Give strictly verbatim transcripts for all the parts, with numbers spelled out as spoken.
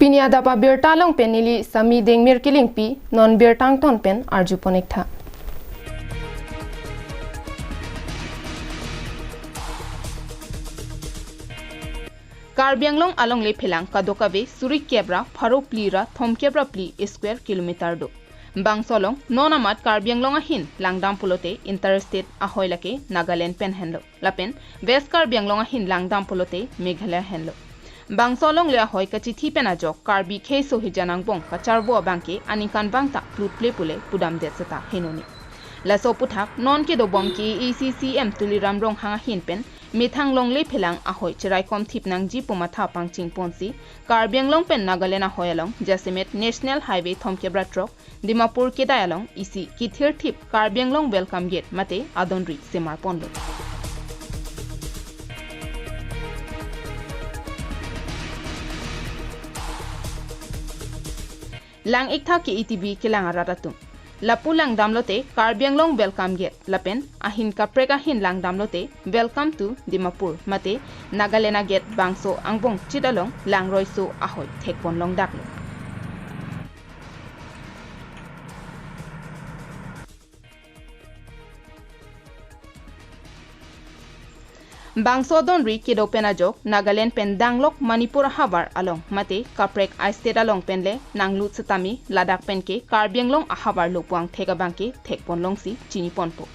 Pini adap abirta along pen neli Sami Dengmir Kilingpi, non birta angton pen arjupon-ik tha. Karbi Anglong alongle phelang kadokave suri kep ra pharo phli ra thomkep ra phli square kilometer do. Bangso along non amat Karbi Anglong ahin langdam pulote interstate ahoi lake Nagaland pen henlo. Lapen West Karbi Anglong ahin langdam pulote Meghalaya henlo. Bangso alongle ahoi kachithi pen ajok Karbi khei sohijan angbong kacharvo abangke aningkanvang ta plutple pule pudamdet seta henoni. Laso aputhak non kedobom K A A C C M Tuliram Ronghang ahin pen methang longle phelang ahoi cheraikom thip nangji pu matha pangchingponsi Karbi Anglong pen Nagaland ahoi along jasemet National Highway thomkep ra throk Dimapur kedai along isi kithir thip Karbi Anglong Welcome Gate mate adonri semarponlo. Lang-ik tha K A T V kelang arat atum. Lapu langdamlote Karbi Anglong Welcome Gate lapen ahin kaprek ahin langdamlote Welcome to Dimapur mate Nagaland a-gate bangso angbong chit along langroiso ahoi thekpon longdaklo. Bangso adonri kedo pen ajok Nagaland pen danglok Manipur ahavar along mate kaprek a-state along penle nanglut setame ladak penke Karbi Anglong ahavar lo pu angthek abangke thekpon longsi chiniponpo.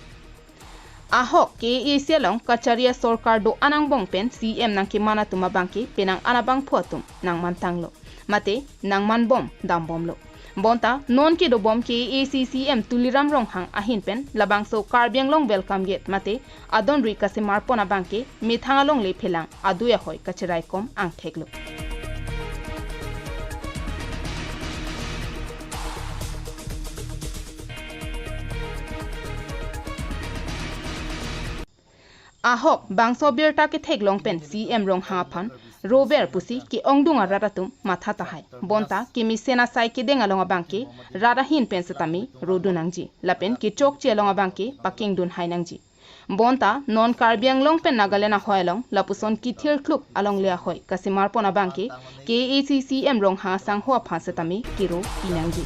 Ahok K A A C along kachari asorkar do-an angbong pen C M nangkeman atum abangke penang an abangphu atum nangmantanglo mate nangmanbom dambomlo. Bonta non kedobom K A A C C M Tuliram Ronghang ahin pen labangso Karbi Anglong Welcome Gate mate adonri kasemarpon abangke methang alongle phelang adui ahoi kacheraikom angtheklo. Ahok bangso birta ketheklong pen C M Ronghang aphan rover pusi ke-ongdung arat atum matha tahai. Bonta kemesen asai kedeng along abangke rat ahin pen setame rodun nangji lapen kechokche along abangke pakingdun hai nangji. Bonta non Karbi Anglong pen Nagaland ahoi along lapuson kithir thluk alongle ahoi kasemarpon abangke K A A C C M Ronghang asangho aphan setame kiro pinangji.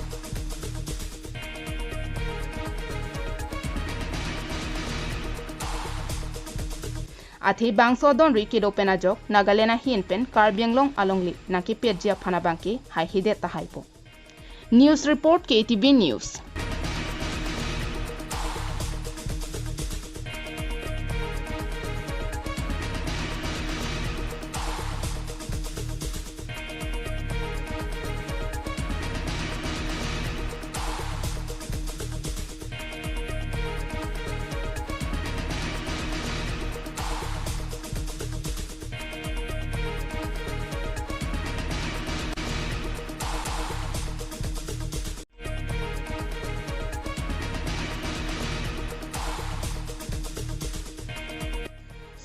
Athe bangso adonri kedo pen ajok Nagaland ahin pen Karbi Anglong alongle nangkepetji aphan abangke haihedet tahaipo. News report, K A T V News.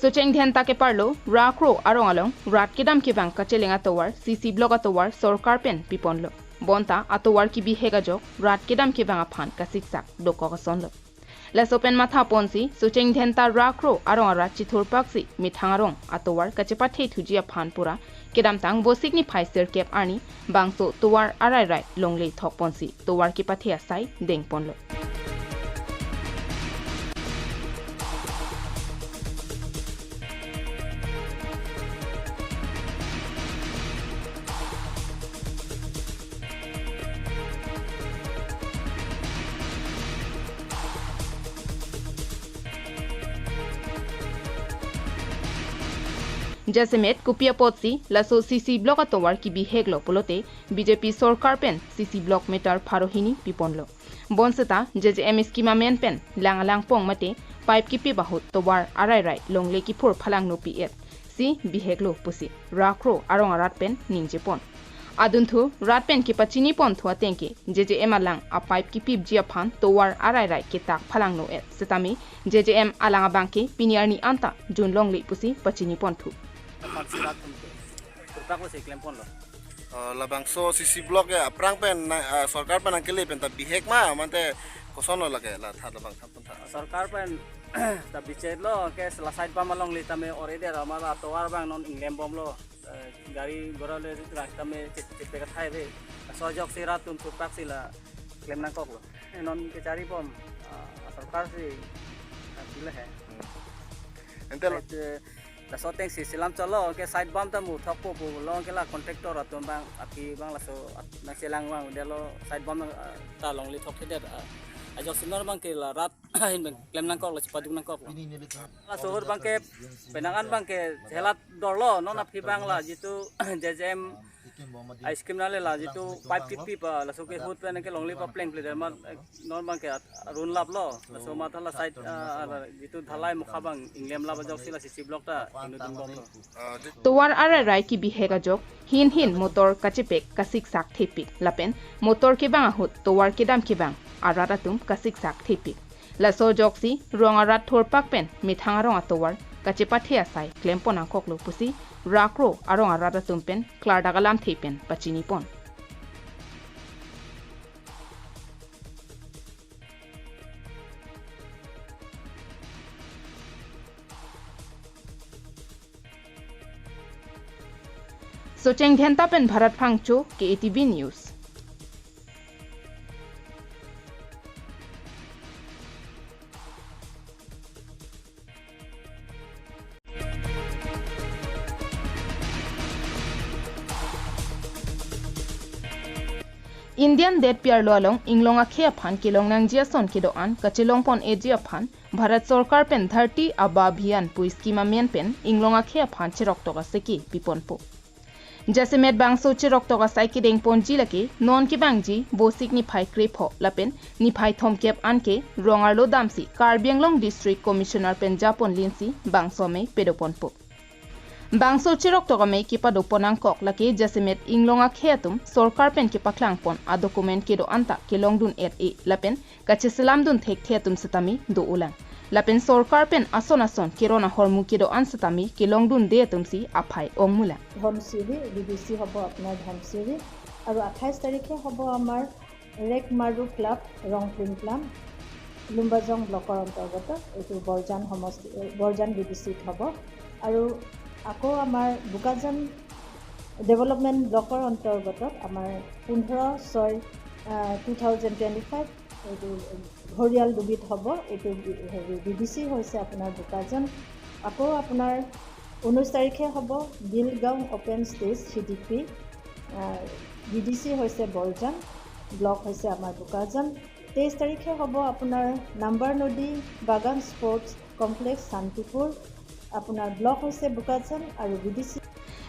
Socheng Dhenta keparlo Rakro arong along rat kedam kevang kacheleng atovar C C Block atovar sorkar pen piponlo. Bonta atovar kebihek ajok rat kedam kevang aphan kasiksak dokok asonlo. Laso pen mathaponsi Socheng Dhenta Rakro arong arat chithurpaksi methang arong atovar kachepathe thuji aphan pura kedamtang Vosik niphai sirkep arni bangso tovar arairai longle thokponsi tovar kepathe asai dengponlo. Jasemet kopi apotsi laso C C Block atovar kebiheklo pulote B J P sorkar pen C C Block meter pharo hini piponlo. Bonseta J J M scheme amen pen lang alangpong mate pipe kepip ahut tovar arairai longle kiphur phalangno pi-et si biheklo pusi Rakro arong arat pen ningjepon. Adunthu rat pen kepachiniponthu atengke J J M alang a pipe kepipji aphan tovar arairai ketak phalangno-et setame J J M alang abangke pini arni anta junlongle pusi pachiniponthu. Paksi rat atum ke. Kurpak lo si klemponlo. Oh, labangso C C Block ya aphrang pen na, ah, sorkar pen nangkele pen ta bihek ma mate kosonlo lake la tha labang thampun tha. Sorkar pen ta bichetlo ke la side bam alongle tame already rama la tovar abang non inglembomlo. Gari gora le rasta me chep chep ka thai ve. Laso ajoksi rat atum thurpak si la klem nangkoklo. Non kechari bom, ah, sorkar si, ah, pila hai. Ante lo- Side, eh, laso ateng si selam cholo, ke side bom ta muthok po pulo, ke la contractor atum abang, aphi abang laso at-, nangselang abang, delo side bom, ah, ta longle thokthedet, ah, ajoksi non abang ke la rat ahin abang klem nangkok, la chepaduk nangkok. Laso ahut abang ke penang an abang ke chelat dorlo, non aphi abang la jitu J J M a scheme nale la jitu pipe tipi pa, laso ke ahut pen ke longle papleng ple derma, eh, non abang ke at-, run laplo, laso matha la side, ah, la jitu dhalai mukha abang inglem lap ajoksi la C C block ta ingno dun bomlo. Tovar arairai kebihek ajok, hin hin motor kachepek kasiksak thepik, lapen motor kevang ahut tovar kedam kevang arat atum kasiksak thepik. Laso ajoksi rong arat thurpak pen methang arong atovar kachepathe asai klempon nangkoklo pusi Rakro arong arat atum pen klardak alamthe pen pachinipon. Socheng Dhenta pen Bharat Phangcho, K A T V News. Indian detpi arlo along inglong akhei aphan kelong nangji ason kedo-an kachelongpon-eji aphan Bharat Sorkar pen Dharti Aaba Abhiyan pu scheme amen pen inglong akhei aphan cheroktok aseke piponpo. Jasemet bangso cheroktok asai kedengponji lake non kevangji Vosik niphai krepho lapen niphai thomkep anke rong arlo damsi Karbi Anglong District Commissioner pen japon linsi bangso amei pedoponpo. Bangso cheroktok amei kepadopon nangkok lake jasemet inglong akhei atum sorkar pen kepaklangpon adocument kedo-an ta kelongdun-et-e lapen kacheselamdun thekthe atum setame do-olang. Lapen sorkar pen ason ason keron ahormu kedo-an setame kelongdunde atumsi aphai ongmulang. Dhansiri, B D C হ'ব আপোনাৰ ধনশিৰি। আৰু আঠাইছ তাৰিখে হ'ব আমাৰ ৰেকমাৰু ক্লাব, ৰংপ্লিংপ্লাম, লুম্বাজং ব্লকৰ অন্তৰ্গত এইটো বৰজান সমষ্টি, বৰজান বি ডি চিত হ'ব। আৰু আকৌ আমাৰ বোকাজান ডেভেলপমেণ্ট ব্লকৰ অন্তৰ্গত আমাৰ পোন্ধৰ ছয়, আহ, টু থাউজেণ্ড টুৱেণ্টি ফাইভ এইটো ঘৰিয়াল ডুবিত হ'ব। এইটো বি-, হেৰি, বি ডি চি হৈছে আপোনাৰ বোকাজান। আকৌ আপোনাৰ ঊনৈছ তাৰিখে হ'ব Bilgaon open stage, C D P. আহ, বি ডি চি হৈছে বৰজান, ব্লক হৈছে আমাৰ বোকাজান। তেইছ তাৰিখে হ'ব আপোনাৰ নাম্বাৰ নদী বাগান স্পৰ্টছ কমপ্লেক্স, শান্তিপুৰ। আপোনাৰ ব্লক হৈছে বোকাজান আৰু B D C.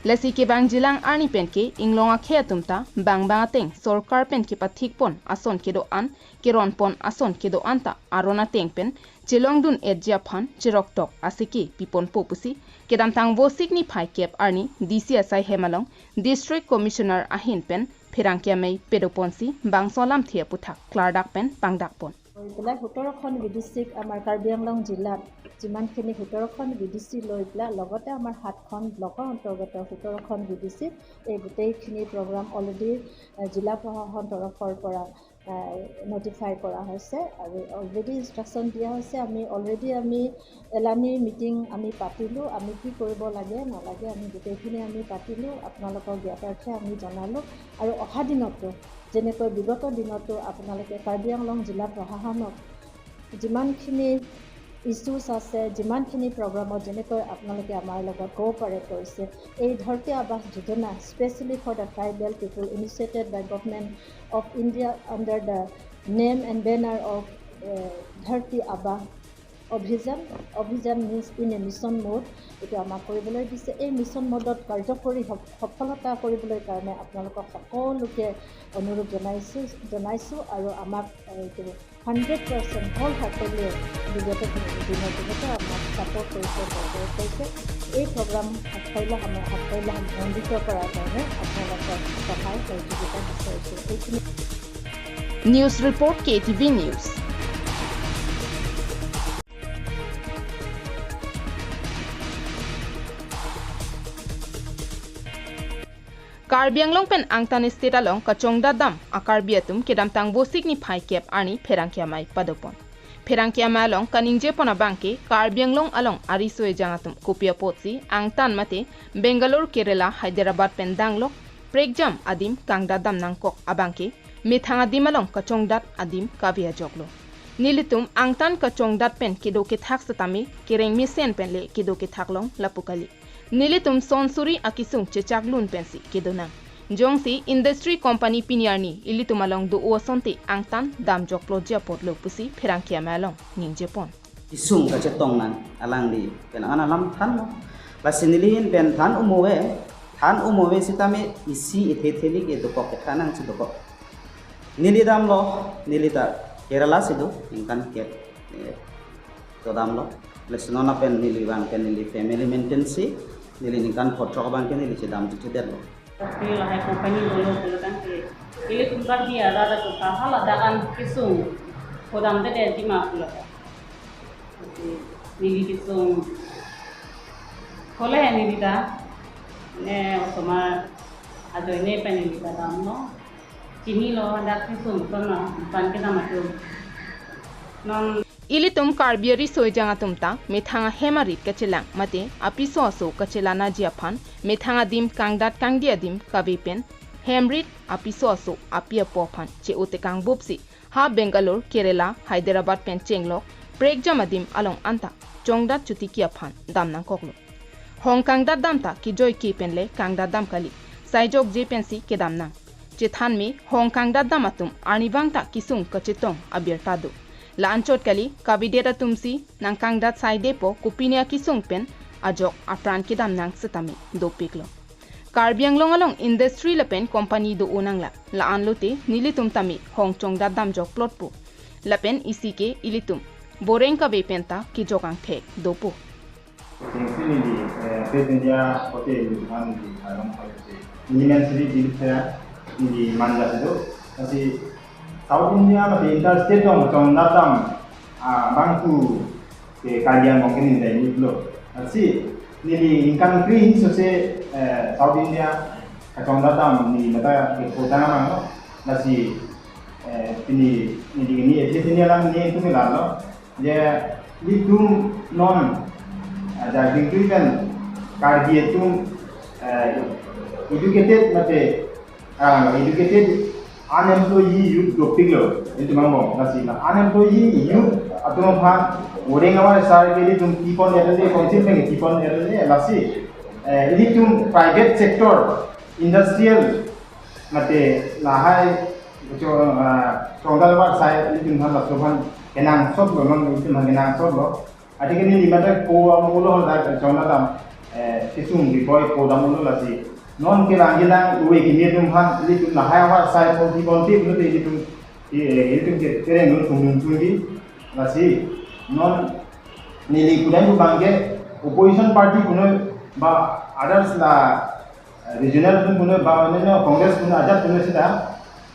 Lasi kevangjilang arni penke inglong akhei atum ta bangbang ateng sorkar pen kepathikpon ason kedo-an, keronpon ason kedo-an ta aron ateng pen chelongdun-etji aphan cheroktok aseke piponpo pusi kedamtang Vosik niphai kep arni D C asai hem along District Commissioner ahin pen pherangke amei pedoponsi bangso alamthe aputhak klardak pen pangdakpon. লৈ পেলাই সোতৰখন B D চিক আমাৰ কাৰ্বি আংলং জিলাত যিমানখিনি সোতৰখন B D চি লৈ পেলাই লগতে আমাৰ সাতখন ব্লকৰ অন্তৰ্গত সোতৰখন বি ডি চিত এই গোটেইখিনি প্ৰগ্ৰাম অলৰেডি, এ, জিলা প্ৰশাসন তৰফৰ পৰা, এ, নটিফাই কৰা হৈছে আৰু অলৰেডি ইনষ্ট্ৰাকশ্যন দিয়া হৈছে। আমি অলৰেডি আমি এলানি মিটিং আমি পাতিলোঁ, আমি কি কৰিব লাগে নালাগে আমি গোটেইখিনি আমি পাতিলোঁ, আপোনালোকক জ্ঞাতাৰ্থে আমি জনালোঁ। আৰু অহা দিনতো যেনেকৈ বিগত দিনতো আপোনালোকে কাৰ্বি আংলং জিলা প্ৰশাসনক যিমানখিনি ইছ্যুছ আছে, যিমানখিনি প্ৰগ্ৰামত যেনেকৈ আপোনালোকে আমাৰ লগত কোঅপাৰেট কৰিছে, এই ধৰতী আবাস Yojana, specially for the tribal people, initiated by Government of India under the name and banner of, এ, ধৰতী আবাস অভিযান, অভিযান means in a mission mode, এইটো আমাক কৰিবলৈ দিছে। এই মিছন মোডত কাৰ্যকৰী স-, সফলতা কৰিবলৈ কাৰণে আপোনালোকক সকলোকে অনুৰোধ জনাইছোঁ, জনাইছোঁ আৰু আমাক এইটো হাণ্ড্ৰেড পাৰ্চেণ্ট হ'ল হাৰ্টেডলি বিগত দিনৰ দিনতে আমাক ছাপোৰ্ট কৰিছে, কৰ্পৰেট কৰিছে। এই প্ৰগ্ৰাম সাফল্য সম-, সাফল্য সম্বন্ধিত কৰাৰ কাৰণে আপোনালোকৰ সহায় সহযোগিতা বিচাৰিছোঁ। এইখিনি News report, K T V News. Karbi Anglong pen angtan state along kachongdat dam a-Karbi atum kedamtang Vosik niphai kep arni pherangke amei padopon. Pherangke amei along kaningjepon abangke Karbi Anglong along ariso ejang atum kopi apotsi angtan mate Bangalore, Kerala, Hyderabad pen danglok prekjam adim kangdat dam nangkok abangke methang adim along kachongdat adim kave ajoklo. Nelitum angtan kachongdat pen kedo kethak setame kereng mesen pen le kedo kethak long lapu kali. Nelitum son suri akesung chechak lun pensi kedo nang. Jongsi industry company pini arni ilitum along do-o asonte angtan damjok plotji apotlo pusi pherangke amei along ningjepon. Kesung kachetong nang alangli pen an alam thanlo. Lasi neli hin pen than umove, than umove sitame isi ethe theli ke dokok kethan nangsi dokok. Neli damlo, neli ta Kerala si do, ningkan kep, eh, to damlo. Lasi non apen neli abangke neli family maintain si, neli ningkan photrok abangke neli chedam chedetlo. Tapi lahai company dolo pulo tangke, ilitum Karbi arat atum ta hala dak an kesung khodamdedetji ma pulo ta. Neli kesung kole neli ta, ne osomar ajoine pen neli ta damlo. Chinilo, dak kesung son na, pan kedam atum. Non Ilitum Karbi ariso ejang atum ta methang ahem arit kachelang mate apiso aso kachelang aji aphan methang adim kangdat kangdi adim kave pen hem rit apiso aso api apo aphan che-o tekang bupsi ha Bangalore, Kerala, Hyderabad pen chenglok prekjam adim along anta chongdat chotiki aphan dam nangkoklo. Hong kangdat dam ta kejoi ke pen le kangdat dam kali, sai jokje pensi kedam nang. Chethan me hong kangdat dam atum arnivang ta kesung kachetong abirta do. La anchot kali, kavedet atum si nangkangdat saidepo kopine akesung pen ajok apran kedam nang setame dopiklo. Karbi Anglong along industry lapen company do-o nangla, la-an lote nelitum tame hong chongdat damjok plotpo. Lapen isi ke ilitum boreng kave pen ta kejok angthek dopo. Jengsi neli, eh, West India hote neli than neli than neli along pale si. Neli men siri di saya neli manja sido. Lasi South India mate interstate along chongdat dam, ah, bangku ke Karbi Anglong ke neli dai niplo. Lasi neli ningkan kre-hini sose, eh, South India kachongdat dam neli mata ke kota namang lo. Lasi, eh, pini neli ni ejit ni alang ni itu milan lo. Je ilitum non, ah, jagding tu kan Karbi atum, eh, educated mate, ah, educated unemployee youth dopiklo, ilitum angbong lasi na unemployee youth atum aphan, boreng avar sai ke ilitum kepon R L A, council pen kepon R L A lasi, eh, ilitum private sector, industrial mate lahai cho, ah, chongdal avar sai ilitum aphan laso aphan kenangsotlo, non ilitum aphan kenangsotlo. Athe ke neli mata ko amulo dak chongdal dam, eh, kesung ripoi ko dam ulo lasi. Non ke bang ke dang ue kimi atum aphan ilitum lahai avar sai ko di bonti pulote ilitum, eh, ilitum ke tereng lo sung sung di lasi. Non neli kudang ko bang ke opposition party kuno ba others la regional atum kuno ba onyanyo Congress kuno ajat kuno sita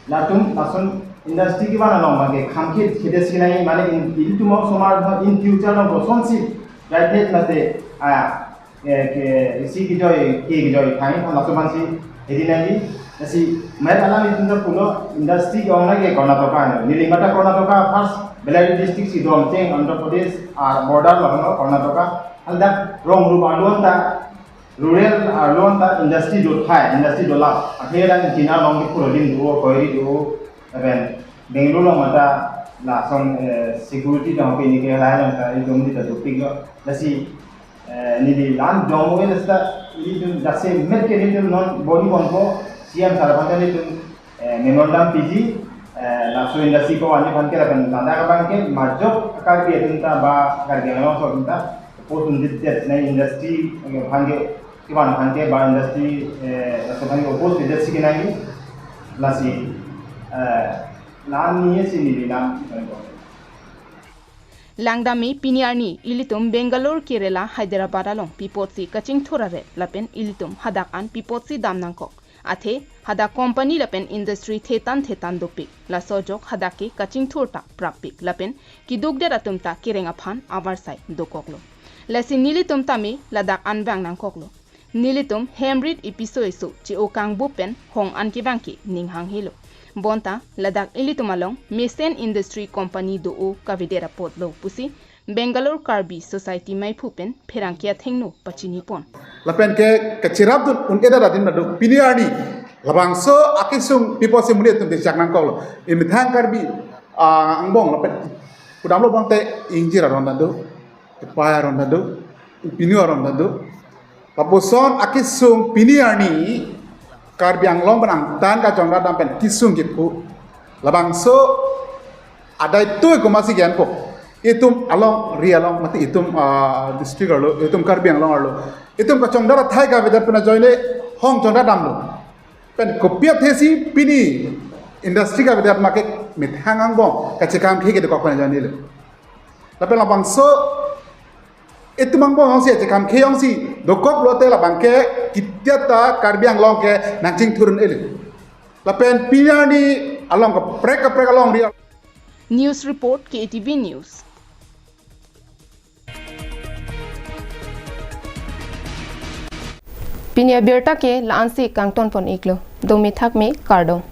latum lason industry kevan along bang ke kham ke khede sinai mane in, ilitum osomar in future along kosonsi right net mate, ah, eh, ke isi kejoi ke kejoi thang aphan laso aphansi hedi nangji. Lasi mer alam ilitum ta pulo industry ke-ong lake Karnataka ano. Neli mata Karnataka first Bellary district si dom cheng Andhra Pradesh ar border lo ano Karnataka. Haldak rong rup alon ta rural arlo ta industry do thai, industry do la. Athe la China along ke pura din do, koiri do, even Bangalore along mata lason, eh, security dong ke ni ke la along ta, ilitum ni ta dopiklo. Lasi, eh, neli la-an dong we lasta, ilitum jasemet ke ilitum non boni bonpo, C M sir aphan ta ilitum, eh, memorandum piji, eh, laso industry ko ani aphan ke lapen ladak abang ke majok Karbi atum ta ba Karbi Anglong aso atum ta post undit det na industry aphan ke, kevan aphan ke ba industry, eh, laso aphan ke post undit si kenai lasi, eh, la-an ni si neli la-an. Langdam me pini arni ilitum Bangalore, Kerala, Hyderabad along pi apotsi kachingthur aret lapen ilitum hadak an pi apotsi dam nangkok. Athe hadak company lapen industry thetan thetan dopik. Laso ajok hadak ke kachingthur ta prappik lapen kedukdet atum ta kereng aphan avarsai dokoklo. Lasi nelitum tame ladak an vang nangkoklo. Nelitum hem rit episo eso che-o kangbup pen hong an kevang ke ning hanghelo. Bonta ladak ilitum along mesen industry company do-o kavedet apotlo pusi Bangalore Karbi Society maiphu pen pherangke athengno pachinipon. Lapen ke kachirapdun un-edet adim ta do, pini arni labangso akesung pipo si monit atum dejak nangkoklo. Imethang Karbi, ah, angbong lapen pudamlo bangte ingjir aron ta do, kepai aron ta do, pinu aron ta do. Lapuson akesung pini arni Karbi Anglong pen angtan kachongrat dam pen kesung kephu. Labangso adai tui komatsi genpo. Itum alongri along mate itum, ah, district arlo, itum Karbi Anglong arlo, itum kachongdat athai kavedet pen ajoine hong chongdat damlo. Pen kopi athesi pini industry kavedet ma ke methang angbong kachekam ke kedokok pen ajoinelo. Lapen labangso itum angbong jongsi chekam ke jongsi dokok lote labang ke ketia ta Karbi Anglong ke nangchingthur un-elo. Lapen pini arni along kaprek kaprek alongri. News report, K A T V News. Pini abirta ke la-ansi kangtonpon iklo. Dome thakme, kardom.